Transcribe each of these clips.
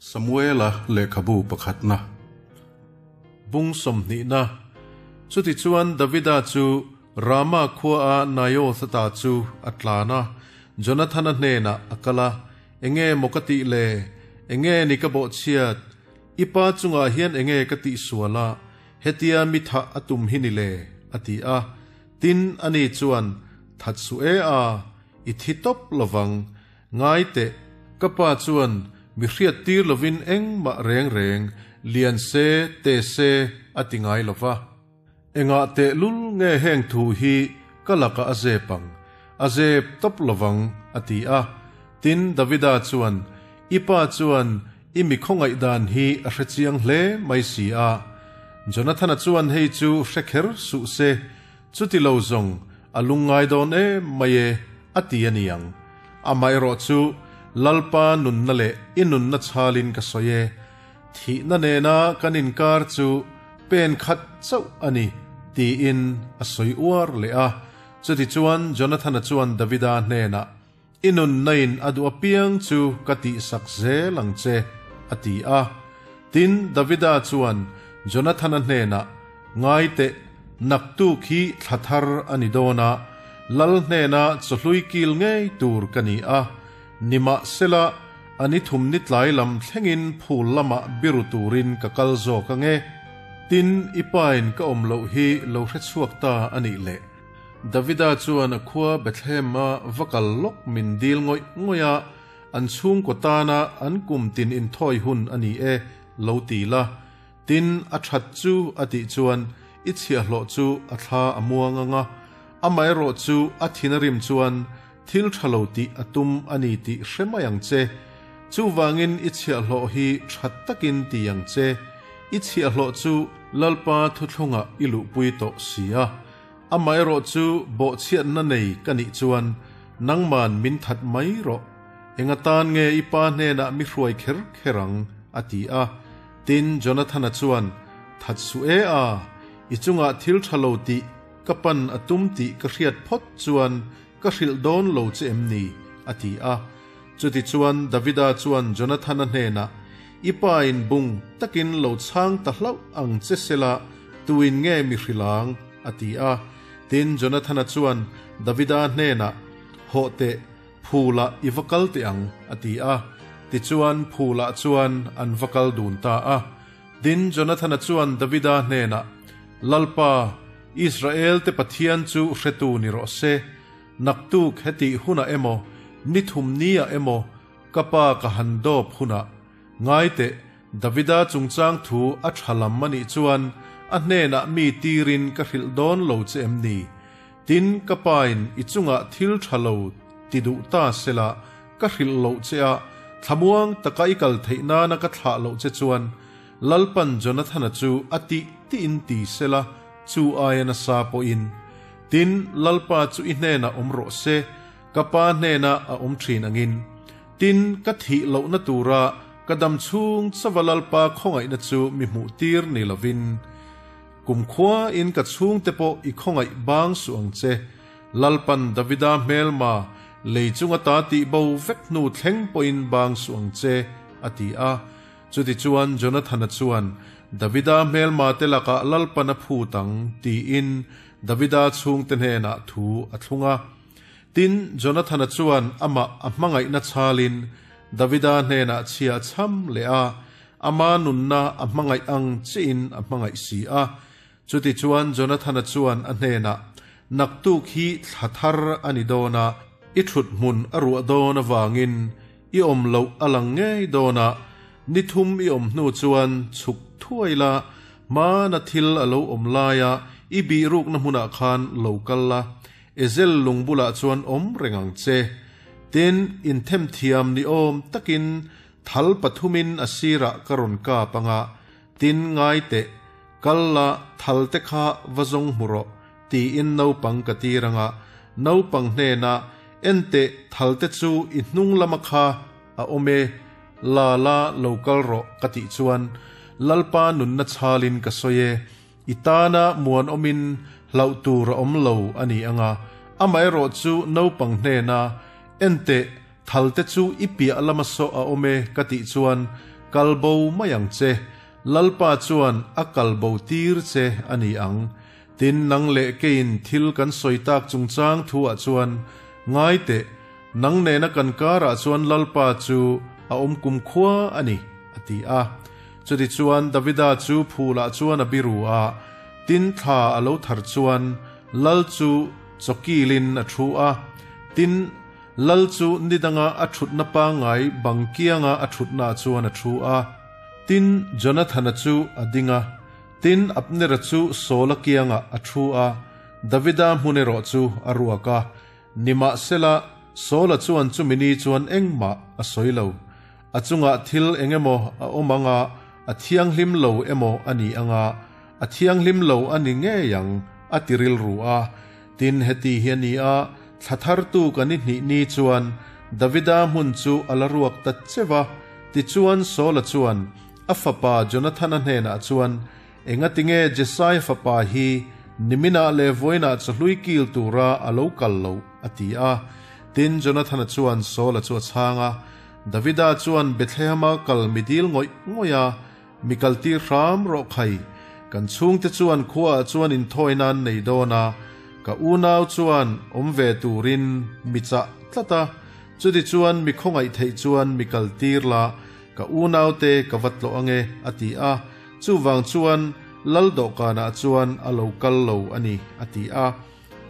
Samuela lehkhabu pakhatna bung sawmhnihna. Chutichuan Davida chu Rama khuaa Naioth ata chu a tlan a, Jonathana hnenah a kal a, Enge maw ka tih le? Enge ni ka bawhchhiat? I pa chungah hian enge ka tihsual a, hetia mi thah a tum hi ni le? a ti a. Tin, ani chuan, That suh e a, i thi tawp lovang. Ngai teh, ka pa chuan mi hriat tir lovin engmah reng reng, lian se, te se, a ti ngai lo va. Engah tehlul nge heng thu hi ka lakah a zep ang? A zep tawp lovang, a ti a. Tin, Davida chuan, I pa chuan i mi khawngaih dan hi a hre chiang hle mai si a. Jonathana chuan hei chu hre kher suh se, chuti lo zawng a lungngai dawn em mai e, a ti a ni ang. Amaherawh chu, Lalpa nunna leh i nunna chhalin ka sawi e, Thihna nena kan inkar chu pen khat chauh a ni, tiin a sawi uar leh a. Chutichuan Jonathana chuan Davida hnenah, I nunnain a duh apiang chu ka tihsak zel ang che, a ti a. Tin, Davida chuan Jonathana hnenah, Ngai teh, naktuk hi thla thar a ni dawn a, lal hnena chawhlui kil ngei tur ka ni a. Nimahsela, a ni thum ni tlai lam thlengin phul lamah biru turin ka kal zawk ange. Tin, i pain ka awm loh hi lo hre chhuak ta a nih le. Davida chuan a khua Bethlehem-a va kal lawk min dil ngawih ngawih a, an chhungkaw tana an kum tin inthawi hun a ni e, lo ti la. Tin, a that chu a tih chuan i chhiahhlawh chu a thla a muang ang a, amaherawh chu a thin a rim chuan Thil tha lo tih a tum a ni tih hre mai ang che. Chuvangin i chhiahhlawh hi tha takin ti ang che. I chhiahhlawh chu Lalpa thuthlungah i luhpui tawh si a. Amaherawh chu bawhchhiatna nei ka nih chuan nangman min that mai rawh. Enga tan nge i pa hnenah mi hruai kher kher ang? a ti a. Tin, Jonathana chuan, That suh e a, i chungah thil tha lo tih Ka pan a tum tih ka hriat phawt chuan ka hrilh dawn lo che em ni? a ti a. Chutichuan Davida chuan Jonathana hnenah, I pa in bung takin lo chhang ta hlauh ang che sela tuin nge mi hrilh ang? a ti a. Tin, Jonathana chuan Davida hnenah, Hawh teh, phulah i va kal teh ang, a ti a. Tichuan phulah chuan an va kal dun ta a. Tin, Jonathana chuan Davida hnenah, Lalpa, Israel-te Pathian chu hretu ni rawh se, naktuk hetih hunah emaw, ni thum niah emaw ka pa ka han dawp hunah, ngai teh, Davida chungchang thu a tha lam a nih chuan a hnenah mi tirin ka hrilh dawn lo che em ni? Tin, ka pain i chungah thil tha lo ti duh ta sela ka hrilh loh che a, thlamuang taka i kal theih nana ka thlah loh che chuan Lalpan Jonathana chu a tih tiin ti sela, chu aia nasa pawhin. Tin, Lalpa chu i hnenah awm rawh se, ka pa hnena a awm thin angin. Tin, ka thih lohna tura ka dam chhung chauha Lalpa khawngaihna chu mi hmuh tir ni lovin, Kumkhua in ka chhungte pawh i khawngaih bang suh ang che. Lalpan Davida hmelma lei chunga ta tih bo vek hnu thleng pawhin bang suh ang che, a ti a. Chutichuan Jonathana chuan, Davida hmelma te lakah Lalpan a phut ang, tiin Davida chhungte hnenah thu a thlung a. Tin, Jonathana chuan amah a hmangaihna chhalin Davida hnenah chhia a chham leh a, Ama nunna a hmangaih ang chiin a hmangaih si a. Chutichuan Jonathana chuan a hnenah, Naktuk hi thla thar a ni dawn a, i thut hmun a ruah dawn avangin i awm loh a lang ngei dawn a, ni thum i awm hnu chuan chhuk thuai la, hmana thil a lo awm laia i bihrukna hmunah khan lo kal la, Ezel lung bulah chuan awm reng ang che. Tin, inthemthiam ni awm takin Thal pathumin a sirah ka rawn kap anga, tin ngai teh, kal la thal te kha va zawng hmu rawh, tiin naupang ka tir anga, naupang hnenah, En teh, thal te chu i hnung lama kha a awm e, la la lo kal rawh ka tih chuan Lalpa nunna chhalin ka sawi e, i tana muanawmin hlauh tur a awm lo a ni anga, amaherawh chu naupang hnena, En teh, Thal te chu i piah lama saw a awm e ka tih chuan Kal bo mai ang che, Lalpa chuan a kal bo tir che a ni ang. Tin, nang leh keiin thil kan sawi tak chungchang thuah chuan, Ngai teh, nang nena kan karah chuan Lalpa chu a awm kumkhua a ni, a ti a. Chutichuan Davida chu phulah chuan a biru a, tin thla a lo thar chuan Lal chu chawkilin a thu a. Tin, Lal chu nidanga a thutna pangngai bang kianga a thutnaah chuan a thu a. Tin, Jonathana chu a ding a. Tin, Abnera chu Saula kiangah a thu a, Davida hmun erawh chu a ruak a. Nimahsela, Saula chuan chumi ni chuan engmah a sawi lo. A chungah thil eng emaw a awm ang a, a thianghlim lo emaw a ni ang a, a thianghlim lo a ni ngei ang, a ti rilru a. Tin, heti hi a ni a, thla thartu kan i hnih ni chuan Davida hmun chu a la ruak ta cheu a. Tichuan Saula chuan a fapa Jonathana hnenah chuan, Engatinge Jesai fapa hi niminah leh vawiinah chawhlui kil tura a lo kal loh? a ti a. Tin, Jonathana chuan Saula chu a chhang a, Davida chuan Bethlehema kal mi dil ngawih ngawih a, Mi kal tir hram rawh khai, kan chhungte chuan khuaah chuan inthawi nan nei dawn a, ka unau chuan awm ve turin mi chah tlat a, chuti chuan mi khawngaih theih chuan mi kal tir la, ka unaute ka va tlawh ange, a ti a. Chuvang chuan Lal dawhkanah chuan a lo kal lo a ni, a ti a.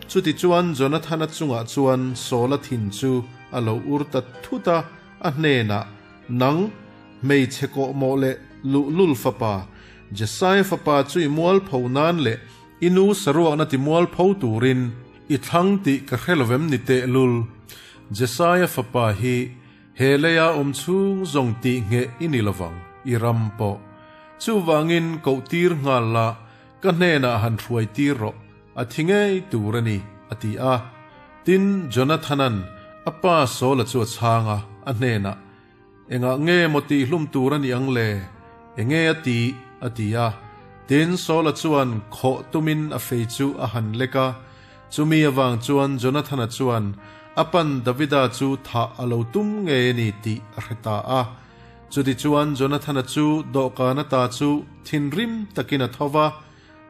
Chutichuan Jonathana chungah chuan Saula thin chu a lo ur ta thut a, a hnenah, Nang, hmeichhe kawhmawh leh luhlul fapa, Jesaia fapa chu i mualpho nan leh i nu saruakna ti mualpho turin i thlang tih ka hre lovem ni tehlul? Jesaia fapa hi He leia awm chhung zawng tih ngheh i ni lovang, i ram pawh. Chuvangin koh tir nghal la, ka hnenah han hruai tir rawh, a thi ngei tur a ni, a ti a. Tin, Jonathana'n a pa Saula chu a chhang a, a hnenah, Engah nge maw tihhlum tur a nih ang le? Enge a tih? a ti a. Tin, Saula chuan khawh tumin a fei chu a han lek a. Chumi avang chuan Jonathana chuan a pan Davida chu thah a lo tum ngei a ni tih a hre ta a. Chutichuan Jonathana chu dawhkan ata chu thinrim takin a tho va,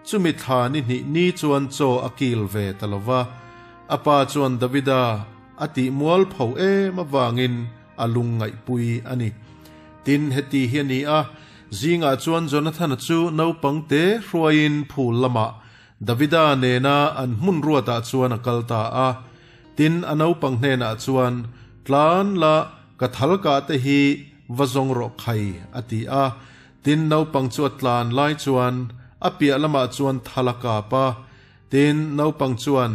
chumi thla ni hnih ni chuan chaw a kil ve ta lo va. A pa chuan Davida a tih mual pho em avangin a lungngaihpui a ni. Tin, heti hi a ni a, zingah chuan Jonathana chu naupang te hruaiin phul lamah Davida nena an hmun ruatah chuan a kal ta a. Tin, a naupang hnenah chuan, Tlan la, ka thal kah te hi va zawng rawh khai, a ti a. Tin, naupang chu a tlan lai chuan a piah lamah chuan thal a kap a. Tin, naupang chuan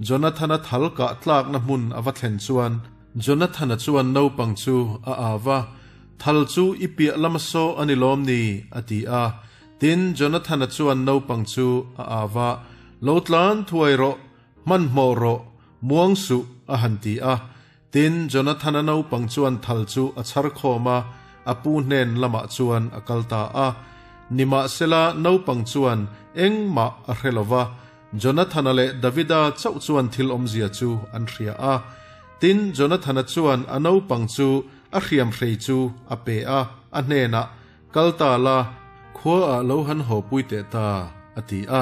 Jonathana thal kah tlakna hmun a va thlen chuan, Jonathana chuan naupang chu a au a, Thal chu i piah lama saw a ni lawm ni? a ti a. Tin, Jonathana chuan naupang chu a au a, Lo tlan thuai rawh, hmanhmawh rawh, muang suh, a han ti a. Tin, Jonathana naupang chuan thal chu a chhar khawm a, a pu hnen lamah chuan a kal ta a. Nimahsela, naupang chuan engmah a hre lo va, Jonathana leh Davida chauh chuan thil awmzia chu an hria a. Tin, Jonathana chuan a naupang chu a hriamhrei chu a pe a, a hnenah, Kal ta la, khuaah lo han haw pui teh ta, a ti a.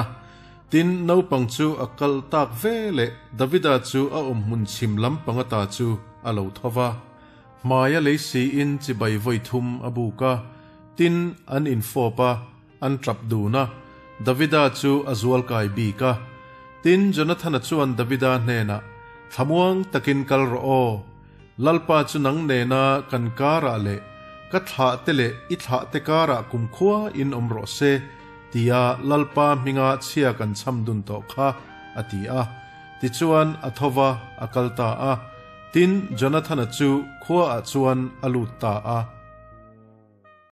Tin, naupang chu a kal tak ve leh Davida chu a awm hmun chhim lampang ata chu a lo tho va. Hmaia lei siin chibai vawi thum a buk a, tin, an infawp a, an tap dun a, Davida chu a zualkai bik a. Tin, Jonathana chuan Davida hnenah, Thlamuang takin kal rawh aw, Lalpa chu nang nena kan karah leh ka thlahte leh i thlahte karah kumkhua in awm rawh se, tia Lalpa hminga chhia kan chham dun tawh kha, a ti a. Tichuan a tho va, a kal ta a. Tin, Jonathana chu khuaah chuan a lut ta a.